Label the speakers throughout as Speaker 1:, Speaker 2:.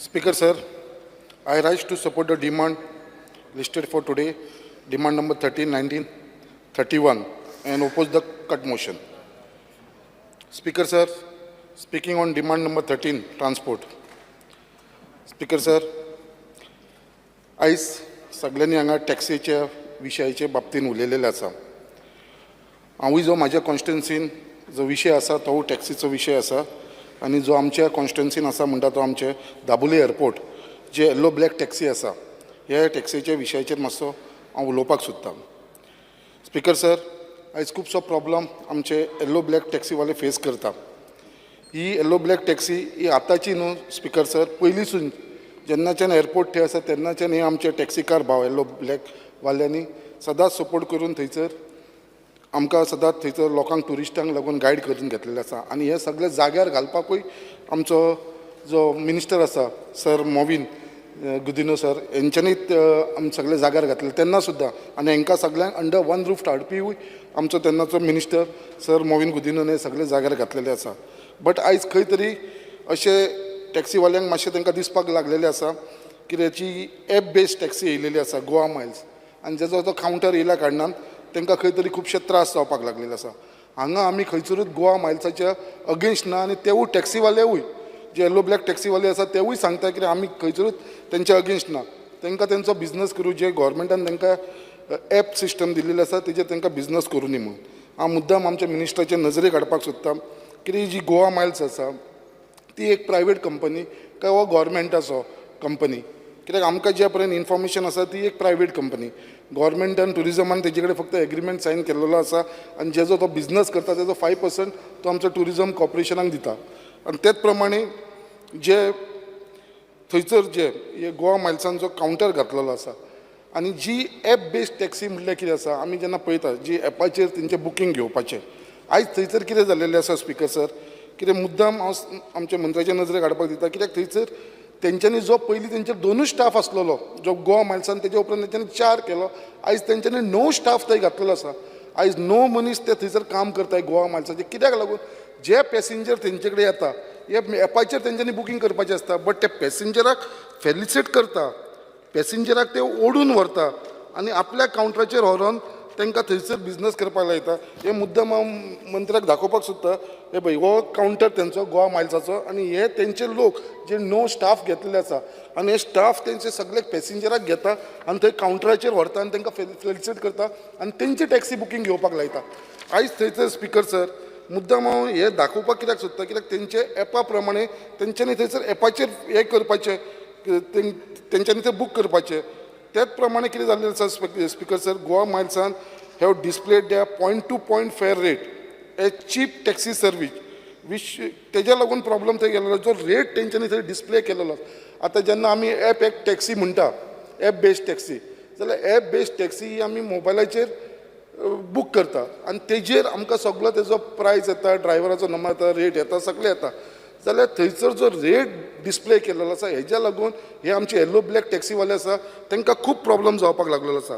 Speaker 1: Speaker sir, I rise to support the demand listed for today, demand number 13, 19, 31, and oppose the cut motion. Speaker sir, speaking on demand number 13, transport. Speaker sir, आयज सगल्यांनी हांगा टॅक्सीच्या विशयाचे बाबतीन उलयलेलें आसा. हांवूय जो म्हाज्या कॉन्स्टिट्युन्सीन जो विशय आसा, तो टॅक्सीचो विशय आसा आनी जो आमच्या कॉन्स्टिट्युन्सीन आसा म्हणटा तो आमचे दाबोली एअरपोर्ट जे येल्लो ब्लॅक टॅक्सी आसा, ह्या टॅक्सीच्या विशयाचेर मातसो हांव उलोवपाक सोदतां. स्पिकर सर, आयज खुबसो प्रॉब्लम आमचे येल्लो ब्लॅक टॅक्सीवाले फेस करता. ही येल्लो ब्लॅक टॅक्सी ही आतांची न्हू स्पिकर सर, पयलींसून जेन्नाच्यान एअरपोर्ट थंय आसा तेन्नाच्यान हे आमचे टॅक्सीकार भाव येल्लो ब्लॅक वाल्यांनी सदांच सपोर्ट करून थंयसर आमकां सदांच थंयसर लोकांक, ट्युरिस्टांक लागून गायड करून घेतलेलें आसा. आनी हे सगळे जाग्यार घालपाकूय आमचो जो मिनिस्टर आसा, सर मॉवीन गुदिन्हो सर, हेंच्यांनीच आमी सगळे जाग्यार घातले तेन्ना सुद्दां. आनी हांकां सगळ्यांक अंडर वन रूफ हाडपीवूय आमचो तेन्नाचो मिनिस्टर सर मॉवीन गुदिन्होन हे सगळे जाग्यार घातलेले आसा. बट आयज खंय तरी अशें टॅक्सीवाल्यांक मातशें तांकां दिसपाक लागलेलें आसा कित्याची एप बेस्ड टॅक्सी येयलेली आसा, गोवा मायल्स, आनी जेजो तो कावंटर येयल्या कारणान तांकां खंय तरी खुबशे त्रास जावपाक लागलेले आसा. हांगा आमी खंयसरूच गोवा मायल्साच्या अगेन्स्ट ना आनी तेवूय टॅक्सीवालेवूय, जे येल्लो ब्लॅक टॅक्सीवाले आसा, तेवूय सांगता की आमी खंयसरूच तेंच्या अगेन्स्ट ना. तांकां तेंचो बिजनस करूं. जे गोवोरमेंटान तांकां एप सिस्टम दिल्लेली आसा, तेजेर तांकां बिजनस करूं दी म्हणून. हांव मुद्दाम आमच्या मिनिस्टराचे नजरेक हाडपाक सोदता की जी गोवा मायल्स आसा, ती एक प्रायवेट कंपनी काय हो गोवोरमेंटाचो कंपनी? कित्याक आमकां जे पर्यंत इन्फॉर्मेशन आसा, ती एक प्रायवेट कंपनी. गोवोरमेंटान ट्युरिजमान तेजे कडेन फक्त एग्रीमेंट सायन केल्लो आसा आनी जेजो तो बिजनस करता, तेजो 5% तो आमचो ट्युरिजम कॉर्पोरेशनाक दिता. आनी तेच प्रमाणे जे थंयसर जे हे गोवा मायल्सान जो कावंटर घातलेलो आसा आनी जी एप बेस्ड टॅक्सी म्हणल्यार कितें आसा, आमी जेन्ना पळयता जी एपाचेर तेंचें बुकींग घेवपाचें, आयज थंयसर कितें जाल्लेलें आसा स्पिकर सर, कितें मुद्दाम हांव आमच्या मंत्र्याच्या नजरेक हाडपाक दिता, कित्याक थंयसर तेंच्यांनी जो पयलीं तेंचेर दोनूच स्टाफ आसलेलो जो गोवा मायल्सान, तेजे उपरांत तेंच्यांनी चार केलो. आयज तेंच्यांनी णव स्टाफ थंय घातलेलो आसा. आयज णव मनीस ते थंयसर काम करताय गोवा मायल्साचे. कित्याक लागून? जे पॅसेंजर तेंचे कडेन येता, हे एपाचेर तेंच्यांनी बुकींग करपाचें आसता, बट ते पॅसेंजराक फेलिसिट करता, पॅसेंजराक ते ओडून व्हरता आनी आपल्या कावंटराचेर व्हरोन तांकां थंयसर बिजनस करपाक लायता. हे मुद्दाम हांव मंत्र्याक दाखोवपाक सोदता. हे पळय, हो कावंटर तेंचो गोवा मायल्साचो आनी हे तेंचे लोक जे णव स्टाफ घेतलेले आसा आनी हे स्टाफ तेंचे सगळे पॅसेंजराक घेता आनी थंय कावंटराचेर व्हरता आनी तांकां फेलिसिट करता आनी तेंची टॅक्सी बुकींग घेवपाक लायता. आयज थंयसर, स्पिकर सर, मुद्दाम हांव हे दाखोवपाक कित्याक सोदता, कित्याक तेंचे एपा प्रमाणे तेंच्यांनी थंयसर एपाचेर हें करपाचें, तेंच्यांनी तें बूक करपाचें. त्याच प्रमाणे कितें जाल्लें आसा स्पिकर सर, गोवा मायल्सान have displayed the point to point fare rate a cheap taxi service which तेज्या लागून प्रॉब्लम थंय गेलेलो, जो रेट तेंच्यांनी थंय डिस्प्ले केलेलो. आतां जेन्ना आमी एप एक टॅक्सी म्हणटा, एप बेस्ड टॅक्सी जाल्यार एप बेस्ड टॅक्सी ही आमी मोबायलाचेर बूक करता आनी तेजेर आमकां सगलो तेजो प्रायस येता, ड्रायव्हराचो नंबर येता, रेट येता, सगळें येता. जाल्यार थंयसर जो रेट डिस्प्ले केलेलो आसा, हेज्या लागून हे आमचे येल्लो ब्लॅक टॅक्सीवाले आसा, तांकां खूब प्रॉब्लम जावपाक लागलेलो आसा.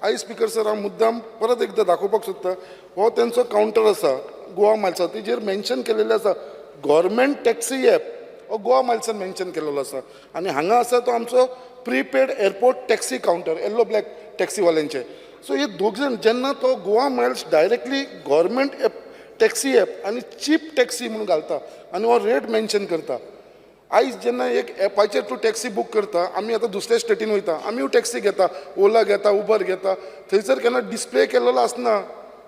Speaker 1: आयज स्पिकर सर, हांव मुद्दाम परत एकदां दाखोवपाक सोदता. हो तेंचो कावंटर आसा गोवा मायल्सा. तेजेर मेन्शन केलेलें आसा गव्हर्मेंट टॅक्सी एप, हो गोवा मायल्सान मेन्शन केलेलो आसा आनी हांगा आसा तो आमचो prepaid airport taxi counter, yellow black टॅक्सीवाल्यांचे. सो हे दोग जाण जेन्ना तो Goa miles directly government app taxi app आनी चीप टॅक्सी म्हणून घालता आनी हो रेट मेन्शन करता. आयज जेन्ना एक एपाचेर तूं टॅक्सी बूक करता, आमी आतां दुसऱ्या स्टेटीन वयता, आमीय टॅक्सी घेता, ओला घेता, उबर घेता, थंयसर केन्ना डिस्प्ले केलेलो आसना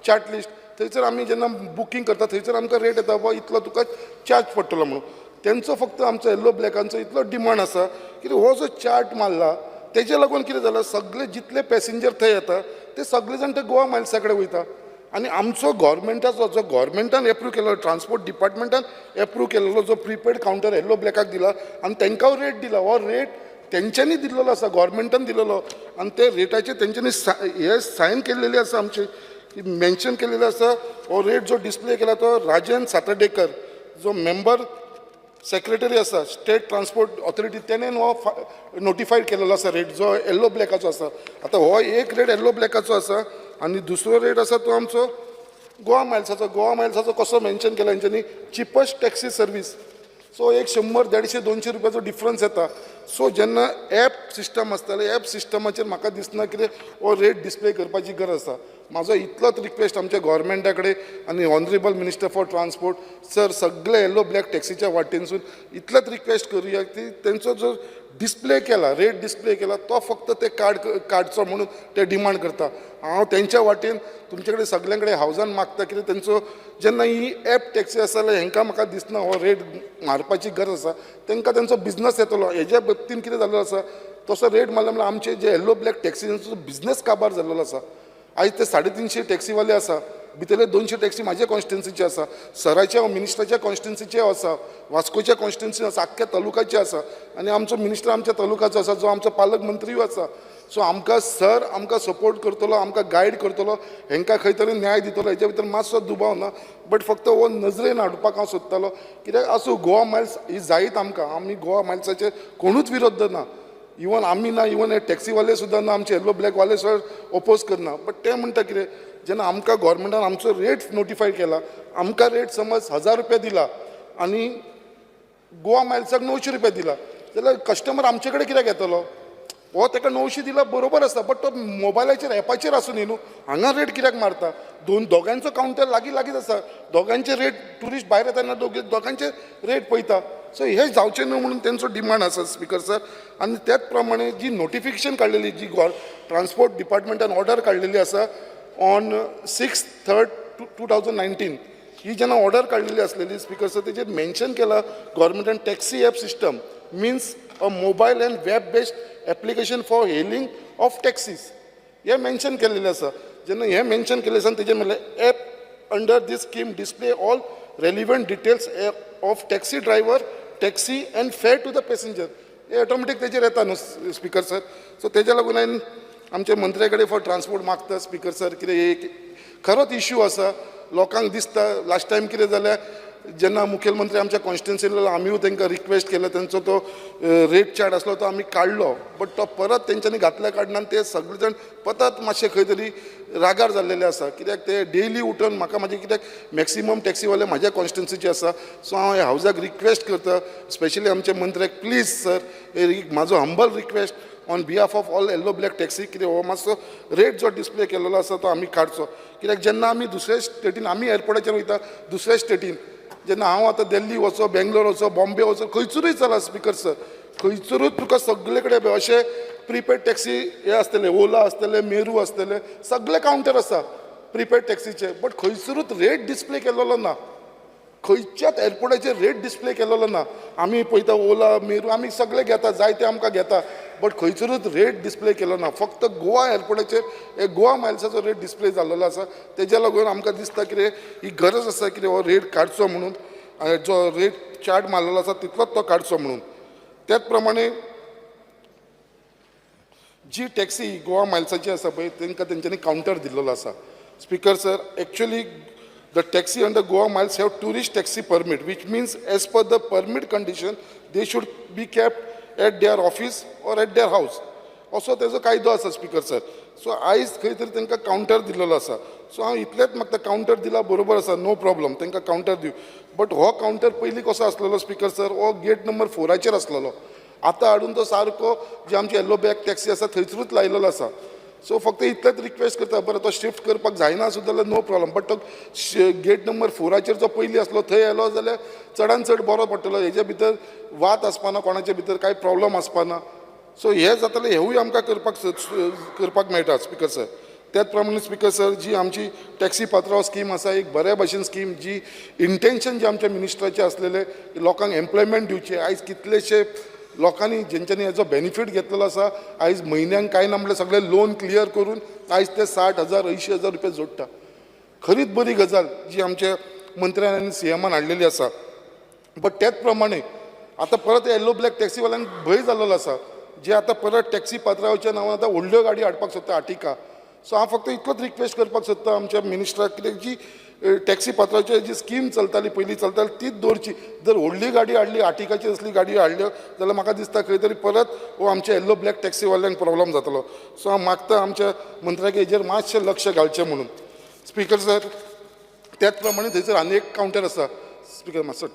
Speaker 1: चार्ट लिस्ट. थंयसर आमी जेन्ना बुकींग करता, थंयसर आमकां रेट येता, बाबा इतलो तुका चार्ज पडटलो म्हणून. तेंचो फक्त आमचो येल्लो ब्लॅकांचो इतलो डिमांड आसा की हो जो चार्ट मारला, तेजे लागून कितें जालां, सगळे जितले पॅसेंजर थंय येता, ते सगळे जाण ते गोवा मायल्सा कडेन वयता आनी आमचो गव्हर्मेंटाचो जो गव्हर्मेंटान एप्रूव केल्लो, ट्रान्सपोर्ट डिपार्टमेंटान एप्रूव केल्लो जो प्रिपेड कावंटर येल्लो ब्लॅकाक दिला आनी तांकां रेट दिला, हो रेट तेंच्यांनी दिल्लेलो आसा, गव्हर्मेंटान दिलेलो आनी ते रेटाचेर तेंच्यांनी हे सायन केल्लेले आसा, आमचे मेन्शन केलेले आसा. हो रेट जो डिस्प्ले केला, तो राजन सातर्डेकर जो मेंबर सेक्रेटरी आसा स्टेट ट्रान्सपोर्ट ऑथॉरिटी, तेणेन हो नोटिफायड केलेलो आसा रेट जो येल्लो ब्लॅकाचो आसा. आतां हो एक रेट येल्लो ब्लॅकाचो आसा आनी दुसरो रेट आसा तो आमचो गोवा मायल्साचो. गोवा मायल्साचो कसो मेन्शन केला हेंच्यांनी, चिपस्ट टॅक्सी सर्वीस. सो एक 100, 150, 200 रुपयाचो डिफरन्स येता. सो जेन्ना एप सिस्टम आसताले, एप सिस्टमाचेर म्हाका दिसना कितें हो रेट डिस्प्ले करपाची गरज आसा. म्हाजो इतलोच रिक्वेस्ट आमच्या गोवोरमेंटा कडेन आनी honourable minister for transport sir, सगळे येल्लो ब्लॅक टॅक्सीच्या वाटेनसून इतलेच रिक्वेस्ट करुया की तेंचो जो डिस्प्ले केला, रेट डिस्प्ले केला, तो फक्त ते कार्ड काडचो म्हणून ते डिमांड करता. हांव तेंच्या वाटेन तुमचे कडेन सगल्यां कडेन हावजान मागता कितें तेंचो जेन्ना ही एप टॅक्सी आसा जाल्यार हेंकां म्हाका दिसना हो रेट मारपाची गरज आसा. तेंकां तेंचो बिजनस येतलो. हेज्या बाबतीन कितें जाल्लो आसा, तसो रेट मारलो म्हणल्यार आमचे जे येल्लो ब्लॅक टॅक्सींचो बिजनस काबार जाल्लो आसा. आयज ते 350 टॅक्सीवाले आसा, भितरले 200 टॅक्सी म्हाज्या कॉन्स्टिट्युन्सीचे आसा, सराच्या मिनिस्टराच्या कॉन्स्टिट्युन्सीचे आसा, वास्कोच्या कॉन्स्टिट्युन्सी आसा, आख्ख्या तालुकाचे आसा. आनी आमचो मिनिस्टर आमच्या तालुकाचो आसा, जो आमचो पालक मंत्रीय आसा. सो आमकां सर आमकां सपोर्ट करतलो, आमकां गायड करतलो, हेंकां खंय तरी न्याय दितलो, हेच्या भितर मातसो दुबाव ना. बट फक्त हो नजरेन हाडपाक हांव सोदतालो. कित्याक आसूं, गोवा मायल्स ही जायत आमकां. आमी गोवा मायल्साचेर कोणूच विरोध ना, इवन आमी ना, इवन हे टॅक्सीवाले सुद्दां ना, आमचे येल्लो ब्लॅकवाले सुद्दां ओपोज करना. बट ते म्हणटा कितें, जेन्ना आमकां गोवोरमेंटान आमचो रेट नोटिफाय केला, आमकां रेट समज 1000 रुपया दिला आनी गोवा मायल्साक 900 रुपया दिला जाल्यार कस्टमर आमचे कडेन कित्याक येतलो? हो ताका 900 दिला बरोबर आसा, बट तो मोबायलाचेर एपाचेर आसूं न्ही न्हू, हांगा रेट कित्याक मारता? दोन दोगांचो कावंटर लागीं लागींच आसा, दोगांचे रेट ट्युरिस्ट भायर येतना दोगांचे रेट पळयता. सो हें जावचें न्हू म्हणून तेंचो डिमांड आसा स्पिकर सर. आनी त्याच प्रमाणे जी नोटिफिकेशन काडलेली, जी ट्रान्सपोर्ट डिपार्टमेंटान ऑर्डर काडलेली आसा on 6/3/2019, ही जेन्ना ऑर्डर काडलेली आसलेली स्पिकर सर, तेजेर मेन्शन केला गव्हर्मेंटान taxi app system means a mobile and web based application for hailing of taxis हें मेन्शन केलेलें आसा. जेन्ना हें मेन्शन केलें आसा, तेजेर म्हणलें app under this scheme display all relevant details of taxi driver, taxi and fare to the passenger. हे ऑटोमॅटीक तेजेर येता न्हू स्पिकर सर. सो तेज्या लागून हांवें आमच्या मंत्र्या कडेन फॉर ट्रान्सपोर्ट मागता स्पिकर सर, कितें एक खरोच इश्यू आसा, लोकांक दिसता. लास्ट टायम कितें जालें, जेन्ना मुखेलमंत्री आमच्या कॉन्स्टिट्युन्सीन, आमीय तांकां रिक्वेस्ट केलें, तेंचो तो रेट चार्ट आसलो तो आमी काडलो, बट तो परत तेंच्यांनी घातल्या कारणान ते सगळे जाण परत मातशे खंय तरी रागार जाल्लेले आसा. कित्याक ते डेली उठून म्हाका म्हाजे, कित्याक मॅक्सिमम टॅक्सीवाले म्हाज्या कॉन्स्टिट्युन्सीचे आसा. सो हांव ह्या हावजाक रिक्वेस्ट करता, स्पेशली आमच्या मंत्र्याक, प्लीज सर, म्हाजो humble request on behalf of all yellow black taxi, कितें हो मातसो रेट जो डिस्प्ले केलेलो आसा तो आमी काडचो. कित्याक जेन्ना आमी दुसऱ्या स्टेटीन, आमी एअरपोर्टाचेर वयता दुसऱ्या स्टेटीन, जेन्ना हांव आतां दिल्ली वचो, बेंगलोर वचो, बॉम्बे वचो, खंयसरूय चला स्पिकर सर, खंयसरूच तुका सगळे कडेन अशे प्रिपेड टॅक्सी हे आसतले, ओला आसतले, मेरू आसतले, सगळे कावंटर आसा प्रिपेड टॅक्सीचे, बट खंयसरूच रेट डिस्प्ले केलेलो ना. खंयच्याच एअरपोर्टाचेर रेट डिस्प्ले केलेलो ना. आमी पळयता ओला, मेरू, आमी सगळे घेता, जायते आमकां घेता, बट खंयसरूच रेट डिस्प्ले केलो ना. फक्त गोवा एअरपोर्टाचेर एक गोवा मायल्साचो रेट डिस्प्ले जाल्लेलो आसा. तेज्या लागून आमकां दिसता कितें ही गरज आसा कितें हो रेट काडचो म्हणून, जो रेट चार्ट मारलेलो आसा तितलोच तो काडचो म्हणून. त्याच प्रमाणे जी टॅक्सी गोवा मायल्साची आसा पळय, तांकां तेंच्यांनी कावंटर दिल्लेलो आसा. Speaker sir, actually the taxi under Goa Miles have tourist taxi permit, which means as per the permit condition they should be kept at their office or at their house, असो तेजो कायदो आसा speaker sir. So आयज खंय तरी तांकां counter दिल्लेलो आसा. So हांव इतलेंच मागता, कावंटर दिला बरोबर आसा, नो प्रॉब्लम, तांकां कावंटर दिवं, बट हो कावंटर पयलीं कसो आसलेलो स्पिकर सर, हो गेट नंबर 4आचेर आसलेलो. आतां हाडून तो सारको जी आमची येल्लो ब्लॅक टॅक्सी आसा थंयसरूच लायलेलो आसा. सो फक्त इतलेंच रिक्वेस्ट करता, बरें तो शिफ्ट करपाक जायना सुद्दां जाल्यार नो प्रॉब्लम, बट तो गेट नंबर 4आचेर जो पयलीं आसलो थंय येयलो जाल्यार चडान चड बरो पडटलो. हेजे भितर वाद आसपाना, कोणाचे भितर कांय प्रॉब्लम आसपाना. सो हें जातलें, हेवूय आमकां करपाक मेळटा स्पिकर सर. त्याच प्रमाणे स्पिकर सर, जी आमची टॅक्सी पात्रांव स्कीम आसा, एक बऱ्या भशेन स्कीम, जी इंटेन्शन जे आमच्या मिनिस्टराचें आसलेलें लोकांक एम्प्लॉयमेंट दिवचें, आयज कितलेशे लोकांनी जेंच्यांनी हेजो बेनिफीट घेतलेलो आसा, आयज म्हयन्याक कांय ना म्हणल्यार सगळें लोन क्लियर करून आयज ते 60,000, 80,000 रुपया जोडटा. खरीच बरी गजाल जी आमच्या मंत्र्यान आनी सीएमान हाडलेली आसा. बट त्याच प्रमाणे आतां परत येल्लो ब्लॅक टॅक्सीवाल्यांक भंय जाल्लो आसा, जे आतां परत टॅक्सी पात्रांवच्या नांवान आतां व्हडल्यो गाडी हाडपाक सोदता, आर्टिका. सो हांव फक्त इतलोच रिक्वेस्ट करपाक सोदता आमच्या मिनिस्टराक, कित्याक जी टॅक्सी पात्रांवची जी स्कीम चलताली पयलीं चलताली तीच दवरची. जर व्हडली गाडी हाडली, आर्टिकाची असली गाडी हाडल्यो जाल्यार म्हाका दिसता खंय तरी परत हो आमच्या येल्लो ब्लॅक टॅक्सीवाल्यांक प्रॉब्लम जातलो. सो हांव मागता आमच्या मंत्र्याक हेजेर मातशें लक्ष घालचें म्हणून स्पिकर सर. त्याच प्रमाणे थंयसर आनी एक कावंटर आसा स्पिकर, मातसो.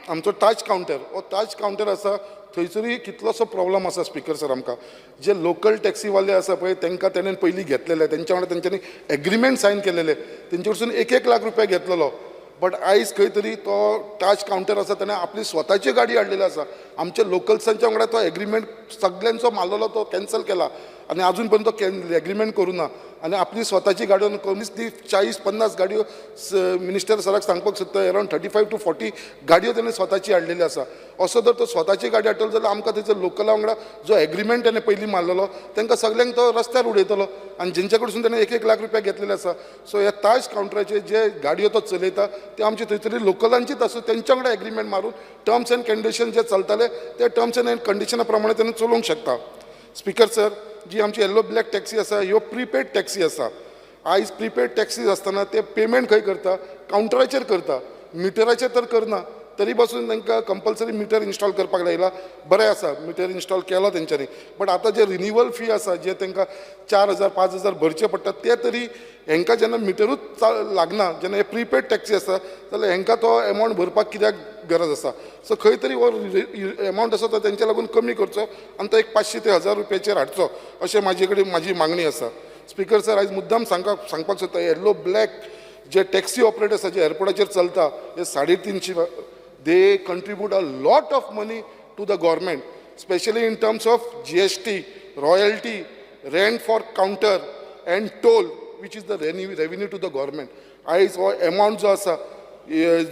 Speaker 1: आमचो ताज कावंटर हो ताज कावंटर आसा, थंयसरूय कितलोसो प्रॉब्लम आसा स्पिकर सर. आमकां जे लोकल टॅक्सीवाले आसा पळय, तांकां तेणेन पयलीं घेतलेले, तेंच्या वांगडा तेंच्यांनी एग्रीमेंट सायन केलेले, तेंचे कडसून 1-1 लाख रुपया घेतलेलो. बट आयज खंय तरी तो ताज कावंटर आसा, तेणें आपली स्वताची गाडी हाडलेली आसा. आमच्या लोकल्सांच्या वांगडा तो एग्रीमेंट सगल्यांचो मारलेलो तो कॅन्सल केला आनी अजून पर्यंत तो एग्रीमेंट करूं ना आनी आपली स्वताची गाडी कमीच ती 40-50 गाडयो, मिनिस्टर सराक सांगपाक सोदता, around 35 to 40 गाडयो तेणें स्वताची हाडलेली आसा. असो जर तो स्वताची गाडी हाडटलो जाल्यार आमकां थंयसर लोकला वांगडा जो एग्रीमेंट तेणें पयलीं मारलेलो, तांकां सगल्यांक तो रस्त्यार उडयतलो आनी जेंच्या कडसून तेणें 1-1 लाख रुपया घेतलेले आसा. सो ह्या ताज कावंटराचेर जे गाडयो तो चलयता, ते आमचे थंयसर लोकलांचीच आसूं, तेंच्या वांगडा एग्रीमेंट मारून टर्म्स एंड कंडिशन जे चलताले, ते टर्म्स एंड कंडिशना प्रमाणे तेणें चलोवंक शकता. स्पिकर सर, जी आमची येल्लो ब्लॅक टॅक्सी आसा, ह्यो प्रिपेड टॅक्सी आसा. आयज प्रिपेड टॅक्सीज आसतना ते पेमेंट खंय करता? कावंटराचेर करता, मिटराचेर तर करना. तरी पासून तांकां कंपल्सरी मिटर इन्स्टॉल करपाक लायला. बरें आसा, मिटर इन्स्टॉल केलो तेंच्यांनी, बट आतां जे रिनिवल फी आसा, जे तांकां 4000, 5000 भरचे पडटा, ते तरी हेंकां जेन्ना मिटरूच लागना, जेन्ना हे प्रिपेड टॅक्सी आसा, जाल्यार हेंकां तो एमावंट भरपाक कित्याक गरज आसा? सो खंय तरी हो एमावंट आसा तो तेंच्या लागून कमी करचो आनी तो एक 500 ते 1000 रुपयाचेर हाडचो, अशें म्हाजे कडेन म्हाजी मागणी आसा. स्पिकर सर, आयज मुद्दाम सांगपाक सोदता, येल्लो ब्लॅक जे टॅक्सी ऑपरेटर्स आसा, जे एअरपोर्टाचेर चलता, हे 350, they contribute a lot of money to the government, specially in terms of GST, royalty, rent for counter and toll, which is the revenue to the government. आयज हो amount जो आसा,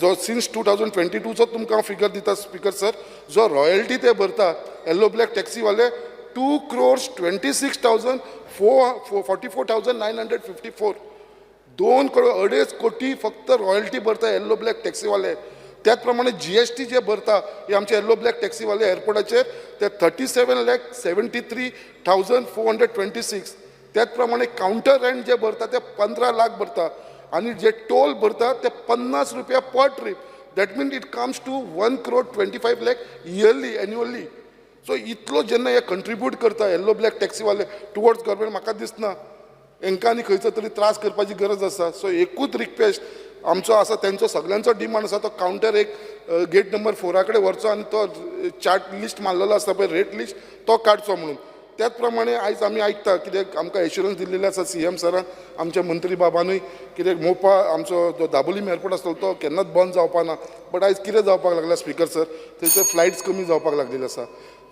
Speaker 1: जो since 2022चो तुमकां हांव फिगर दिता स्पिकर सर, जो royalty ते भरता येल्लो ब्लॅक टॅक्सीवाले, 2 crores 26 thousand 44,954. 2 crore 2.5 कोटी फक्त रॉयल्टी भरता येल्लो ब्लॅक टॅक्सीवाले. त्याच प्रमाणे जीएसटी जे भरता हे आमचे येल्लो ब्लॅक टॅक्सीवाले एअरपोर्टाचेर, ते 37,73,426. त्याच प्रमाणे कावंटर रेंट जे भरता ते 15 लाख भरता आनी जे टोल भरता ते 50 रुपया per trip. That mean it comes to 1 crore 25 lakh yearly, annually. So इतलो जेन्ना हे कंट्रिब्यूट करता येल्लो ब्लॅक टॅक्सीवाले टुवर्ड्स गव्हर्मेंट, म्हाका दिसना हेंकां आनी खंयचो तरी त्रास करपाची गरज आसा. सो एकूच रिक्वेस्ट आमचो आसा, तेंचो सगल्यांचो डिमांड आसा, तो कावंटर एक गेट नंबर फोरा कडेन व्हरचो आनी तो चार्ट लिस्ट मारलेलो आसता पळय, रेट लिस्ट, तो काडचो म्हणून. त्याच प्रमाणे आयज आमी आयकता, कित्याक आमकां एश्युरन्स दिल्लेले आसा सी एम सरान, आमच्या मंत्री बाबानूय, कित्याक मोपा आमचो जो दाबोलीम एअरपोर्ट आसलो तो केन्नाच बंद जावपा ना. बट आयज कितें जावपाक लागला स्पिकर सर, थंयसर फ्लायट्स कमी जावपाक लागलेले आसा.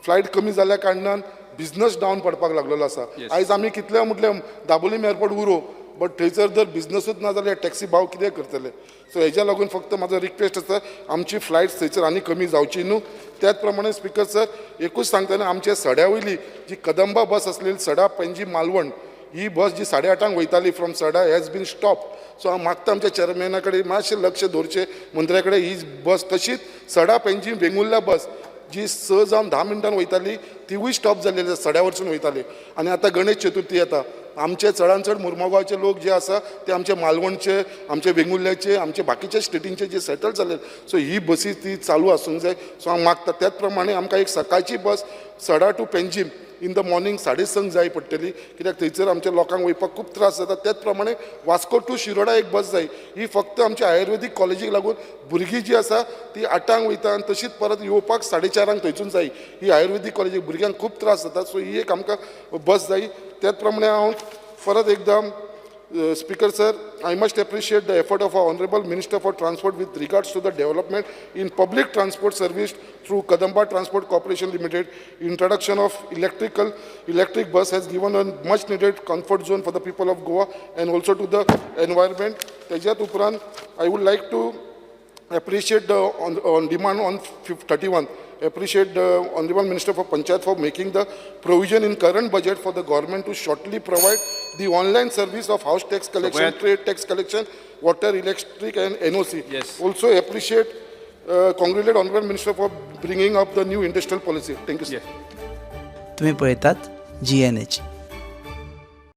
Speaker 1: फ्लायट कमी जाल्या कारणान बिजनस डावन पडपाक लागलेलो आसा. आयज आमी कितले म्हटलें दाबोलीम एअरपोर्ट उरो, बट थंयसर जर बिजनसूच ना जाल्यार टॅक्सी भाव कितें करतले? सो हेज्या लागून फक्त म्हाजो रिक्वेस्ट आसा, आमची फ्लायट्स थंयसर आनी कमी जावची न्हू. त्याच प्रमाणे स्पिकर सर, एकूच सांगतना, आमच्या सड्या वयली जी कदंबा बस आसलेली, सडा पणजी मालवण, ही बस जी 8:30 वयताली from Sada has been stop. So हांव मागता आमच्या चेअरमॅना कडेन मातशें लक्ष दवरचें, मंत्र्या कडेन, ही बस तशीच सडा पणजी वेंगुर्ला बस जी 6 जावन 10 मिनटान वयताली, तिवूय स्टॉप जाल्लेली आसा, सड्या वरसून वयताली. आनी आतां गणेश चतुर्थी येता, आमचे चडान चड मुर्मगांवचे लोक जे आसा ते आमचे मालवणचे, आमचे वेंगुर्ल्याचे, आमचे बाकीचे स्टेटींचे जे सेटल जाले, सो ही बसी ती चालू आसूंक जाय. सो हांव मागता, त्याच प्रमाणे आमकां एक सकाळची बस सडा to Panjim in the morning 6:30 जाय पडटली, कित्याक थंयसर आमच्या लोकांक वयपाक खूब त्रास जाता. त्याच प्रमाणे वास्को टू शिरोडा एक बस जाय. ही फक्त आमच्या आयुर्वेदीक कॉलेजीक लागून भुरगीं जी आसा ती 8 वयता आनी तशीच परत येवपाक 4:30 थंयसून जाय. ही आयुर्वेदीक कॉलेजीक भुरग्यांक खूब त्रास जाता. सो ही एक आमकां बस जाय. त्याच प्रमाणे हांव परत एकदां, Speaker sir, I must appreciate the effort of our Honorable Minister for Transport with regards to the development in public transport service through Kadamba Transport Corporation Limited. Introduction of electric bus has given a much needed comfort zone for the people of Goa and also to the environment. तेज्यात उपरांत I would like to appreciate the on demand on 31, appreciate the Honorable Minister for Panchayat for making the provision in current budget for the government to shortly provide the online service of house tax collection, trade tax collection, water, electric and NOC. Also appreciate, congratulate Honorable Minister for bringing up the new industrial policy. Thank you, sir.
Speaker 2: तुम्ही पळयतात GNH.